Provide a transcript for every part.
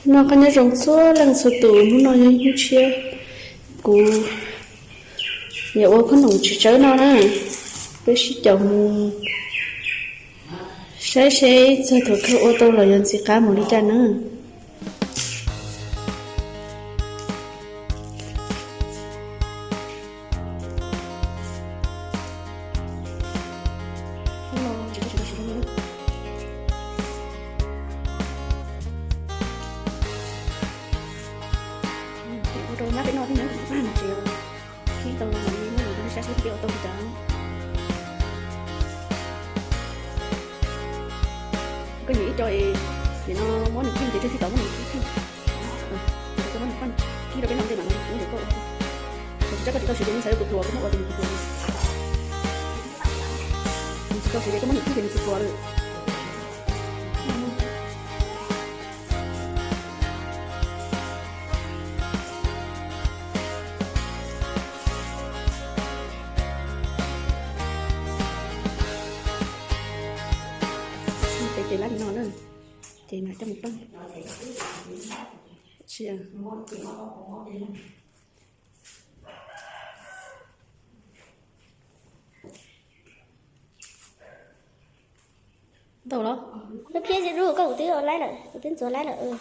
Noj qab nyob zoo txhua leej txhua tus, hnub no yog ib hnub tshiab, kuv yuav ua khob noom txiv tsawb no na. Peb sib caum mus saib seb txog thaum kawg ua tau los yuav ntxim qab mus li cas na. Ua rau nyab peb noj thiab na, ces khib tau li no, sab sab peb ua tau li cas. Koj nyiam ib co es nim no muab nws kib ces tseg tib tau muab nws kib thiab. Koj muab nws kib rau peb noj ntej mam li muab rau koj ua. Tsis txhob koj tsis tau siav ces nws xav yuav tus hluas, koj muab ua ces nws tus hluas. Tsis tau siav ces koj muab nws kib ces nws tus hluas lawm. Ces lab no na, ces mas coj mus paj. Ntau los? Lub phiab zib lub koj kuv twb laib lawm, kuv twb ntxuav laib lawm.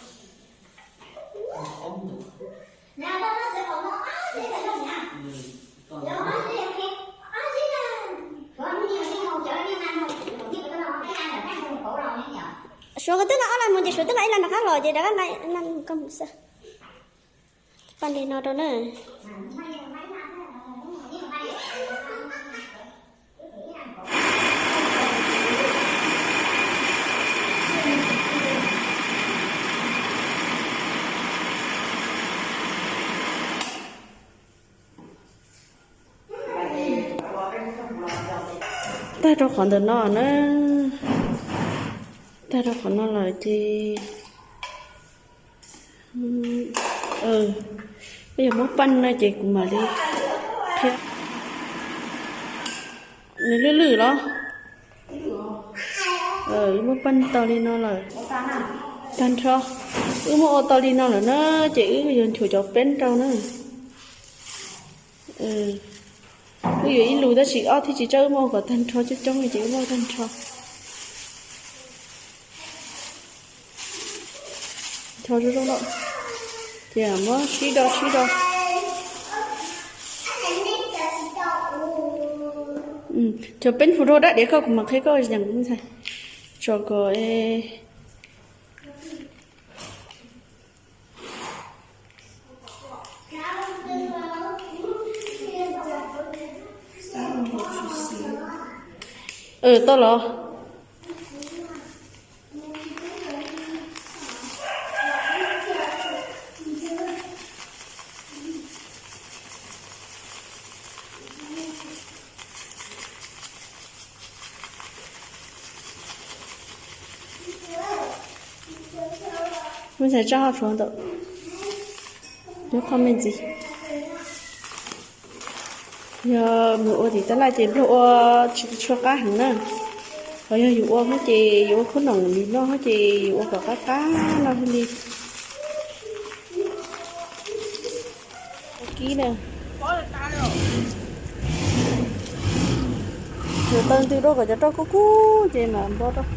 Suav koj twb los ob laj mus ces suav twb los ib laj nram qab los ces rov qab na koj mus xwb. Paj li no rau na. Tag rau qhov ntawm no na. Tag rau qhov no lawm ces, yog muab paj no ces kuv mam li qhia. Nws lwj lwj los? Wb muab paj tau li no lawm. Tag nrho, wb muab ua tau li no lawm na, ces wb yuav nchuav cov peb rau na. Wb yuav ib lus tab sis ob thiab tsis tsawg, wb muab ua kom tag nrho coob coob li ces wb muab ua tag nrho. Nchuav zoo zoo no, ces muab sib do sib do. Cov peb fu rau dab diav koj kuv mam qhia koj ntxhais. Tso kom tau los? Muab ntxhais tso tshuav ntawm, nyob qhov me ntxiv. Yog mus ua tim tab laj ces nplooj ua tsis tshua qab heev na. Ho yog yus ua hub ces yus ua khub noom yus noj hub ces yus ua kom qab qab no thiaj li kib na. Yus taw ntws rau kom cov roj kub kub ces mam npo rau.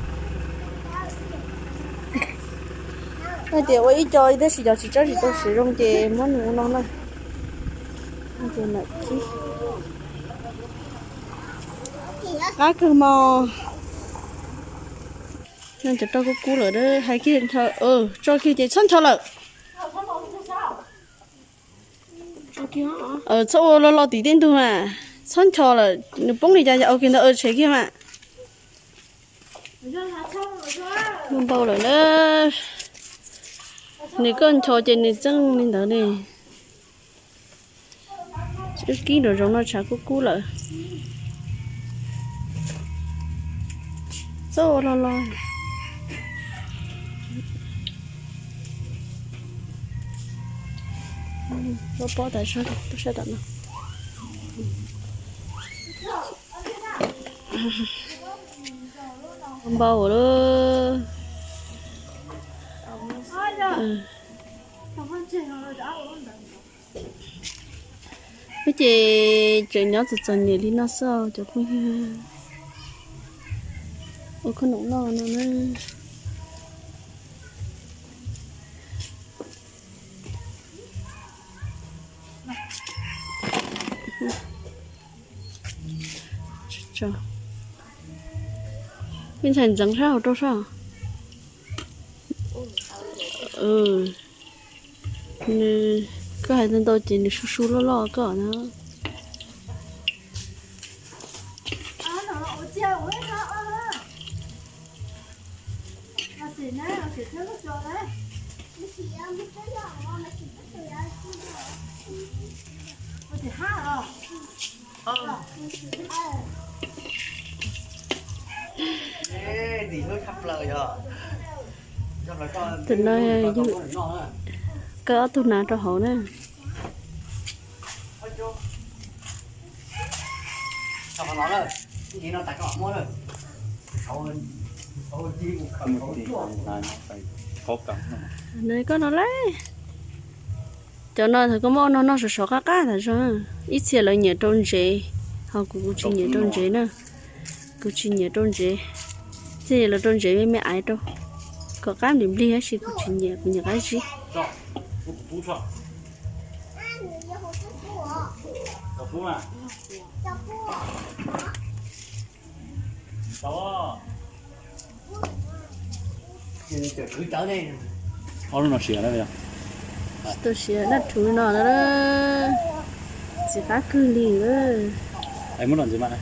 Hais tias ua ib co tab sis cov tsis tsob tsis tau siav zoo ces muab nws ua no na. Ces mam kib. Qab kawg mas. Cov roj kub kub lawm, hais kiag, tso kiag ces txhob ncho lawm. Txhob ua lo lo tim tej ntug mas, txhob ncho lawm, nws poob li cas yog ua kiag ntawd, tshem kiag mas. Muaj npau lawm na. Nws koj ncho ces nws txeeb li ntawd ne. Wb kib nraum zoov no tshav kub kub lawm. Txhob ua lo lo. Pob pob tas sab tom no. Npau lawm. Wb ces tseem nyob txom txom nyem li no xwb cov phooj ywg. Ua khab noom noj no na. Ntshai ntxeev sab hauv rau sab. Nws, koj hais ntau ntau ces nws su su loj loj koj na. Tam no yug kaw ob tug hnav rau hauv na. Nws koj no lauj. Cov no thaum koj muab no noj sov sov qab qab tas zog. Ib txhia lawv nyiam rau ntsev, ho kuv, kuv tsis nyiam rau ntsev na. Kuv tsis nyiam rau ntsev. Txhia lawv rau ntsev me me aiv rau, kom qab nplig nplig tab sis kuv tsis nyiam, kuv nyiam qab zib. Ob lub no siav na. Tau siav dab rhuv no na. Txiv qab kawg li lawm. Muab no ntxiv mas.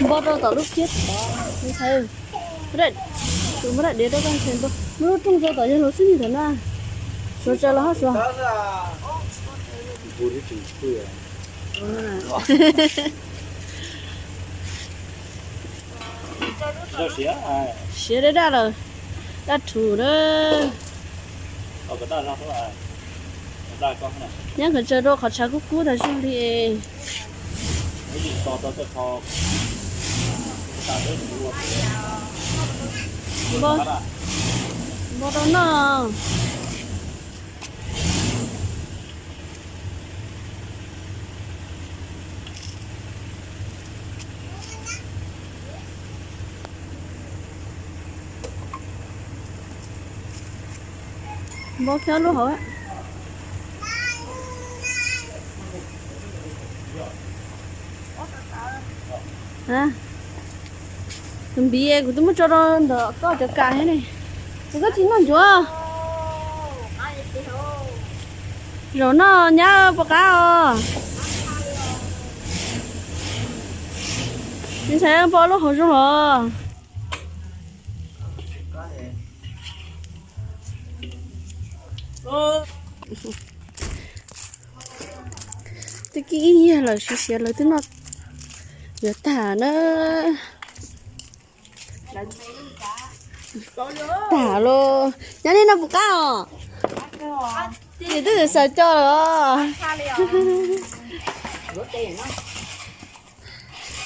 Npog rau tom lub kiab tod, ntshai. Tus muab daim diav rau koj ntshai npog. Muab lub rooj rau tom yawg laus xwb ni thaum no. Suav tsaws los hab suav. Siav daj daj lawm, daj rhuv na. Nyab nkawd tsaws rau qhov tshav kub kub tas zog li. Npog rau noj. Npog kiag lub hauv. Tus npiv kuv twb muab tso rau ntawm koj cov kas thiab ne. Tus koj tsis noj ntsuav. Zaum no nyab puas qab os? Ntshai npog lub hauv zoov los. Twb kib ib yag lawm, siav siav lawv twb noj yuav tag na. Tag los nyab nej noj puas qab os? Ces twb xaws co lawm os.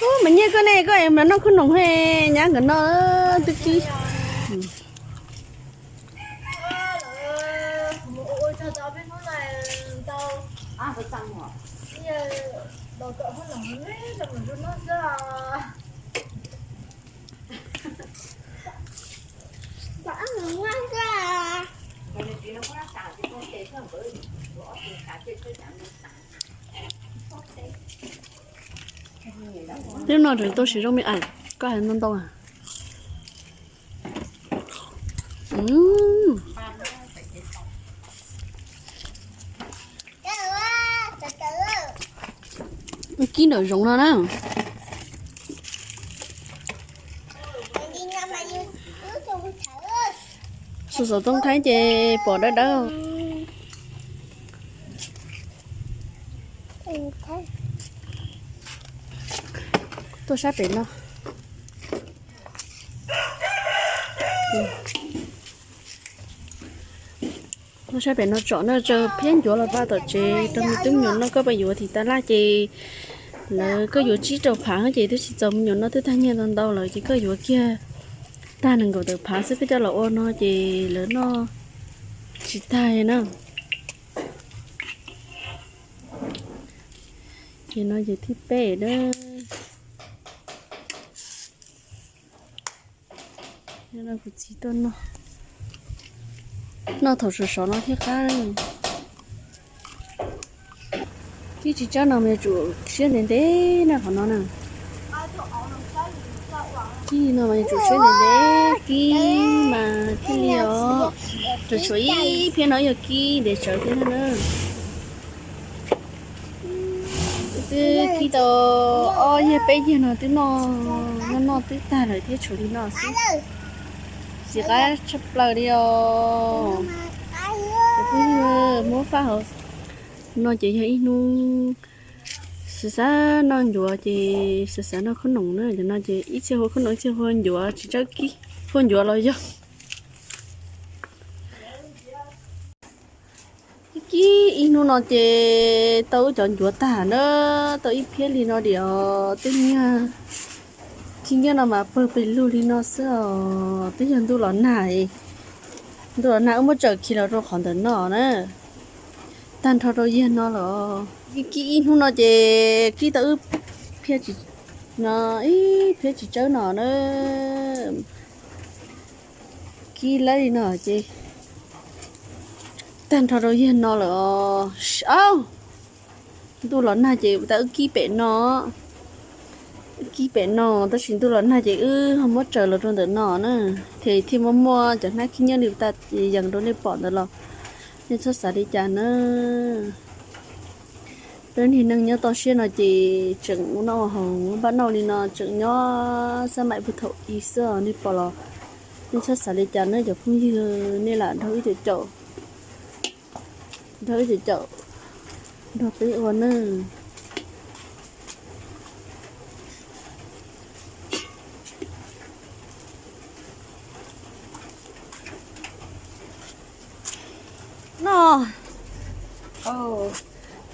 Ub, mas nyiaj koj ne, koj es mas noj khub noom he, nyab nkawd no twb kib. Tib no tseem tau siv zoo me aim, koj hais ntau ntau. Kib nram zoov no na. Xov xov toob thaib ces pom dawb dawb. Tuaj sab pem no. Tuaj sab pem no tsom no tsaws phiab ncuav los pab tom tsev rau me tub me nyuam noj, koj pab yuav thim tab laj ces Lawv koj yuav tsib rau phav ces twb tsis txaus me nyuam noj, twb tag nyiaj ntau ntau lawm ces koj yuav kiag tag nees nkaum tawm phav xwb koj coj los ua no ces lawv noj tsis tag na. Ces no ces thib peb na. Kuv txiv tuaj noj, noj thaum sov sov no thiaj qab. Kib tsis tsawb no mas yuav tsum siab ntev ntev na qhov no na. Kib no mas yuav tsum siab ntev ntev kib mas thiaj li os. Tsuas tshuav ib phiab no yog kib ntev tsawv thiab na. Twb kib tau ob yag peb yag no twb noj, noj noj twb tag lawm thiab tshuav li no xwb. Xim qab tshaj plaws li os. Ces phooj ywg, muab faj hauv no ces yog ib hnub xav xav noj ncuav ces xav xav noj khaub noom na. Cov no ces ib txhia hu khaub noom, ib txhia hu ncuav, tsis tsawb kib, hu ncuav los yog. Kib ib hnub no ces tau wb cov ncuav tag na, tau ib phiab li no diam. Tej nyiaj, khib nyiaj no mas pawg pes lug li no xwb os. Twb yog ntuj los nag, ntuj los nag wb muab tsaws khi los rau qhov ntawm no na. Tag nrho rau yag no lawm. Kib ib hnub no ces kib tau wb phiab tsis, no ib phiab tsis tsawb no na. Kib lawm li no ces tag nrho rau yag no lawm os. Ntuj los nag ces tau wb kib pem no, kib pem no, tab sis ntuj los nag ces wb muab tsaws los rau ntawm no na. Ces thiaj muaj muaj cov hnab khib nyiab li tas yees rau nej pom ntawd los nej txhob xav li cas na. Peb niag neeg nyob toj siab no ces tseem ua noj ua haus npaj noj li no tseem nyob xab maim puag thaum i xwb os, nej pom los nej txhob xav li cas na cov phooj ywg, nej lam nrog wb caum caum, nrog wb caum caum, nrog peb ua na. Noj,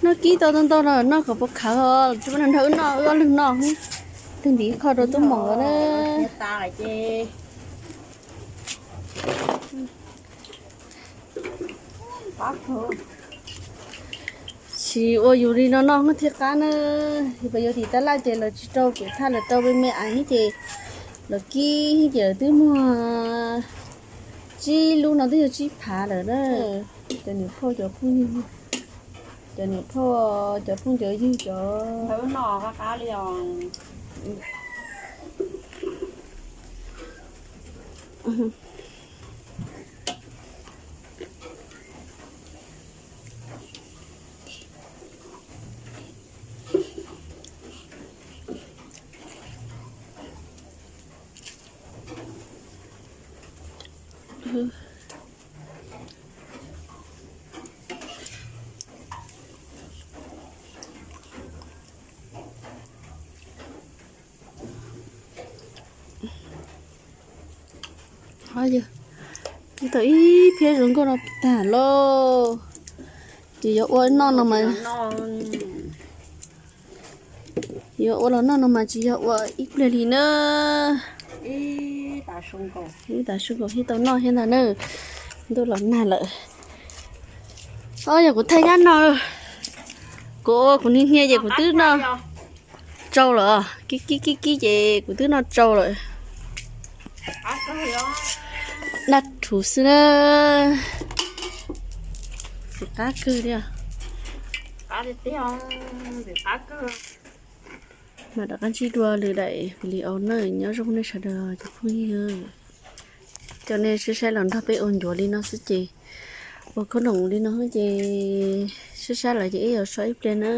noj kib tau ntau ntau no noj kom puas khawv, tsis muaj neeg nrog wb noj, wb ob leeg noj. Tus ntiv qho rau tub mom na. Tsis ua yus li no noj thiaj qab na. Yus pas yuav tim tab laj ces lawv tsis rau kev thaj, lawv rau me me aiv ces lawv kib ces lawv twb muag tsib lub no twb yog tsib phav lawm na. Cov niam phauj cov phooj ywg, cov niam phauj cov phooj cov ywg cov Tau ib phiab zoo nkauj no tag lauj. Ces yuav ua noj no mas, yuav ua los noj no mas tsis yog ua ib pliag li na. Ib tav su nkaus thiaj tau noj thiab ntag na. Ntuj los nag lawm. Ob, yog kuv thaij nyab no, kuv ua kuv niag hnia ces kuv twb noj tsau lawm. Kib kib kib kib ces kuv twb noj tsau lawm. Daj rhuv xwb na. Ntxim qab kawg li. Mam rov qab ntsib dua lwm daim video na, nyob zoo nej sawv daws cov phooj ywg. Cov nej saib saib los nrog peb ua ncuav li no xwb ces, ua khaub noom li no ces saib saib lawm ces ib yam so ib pliag na.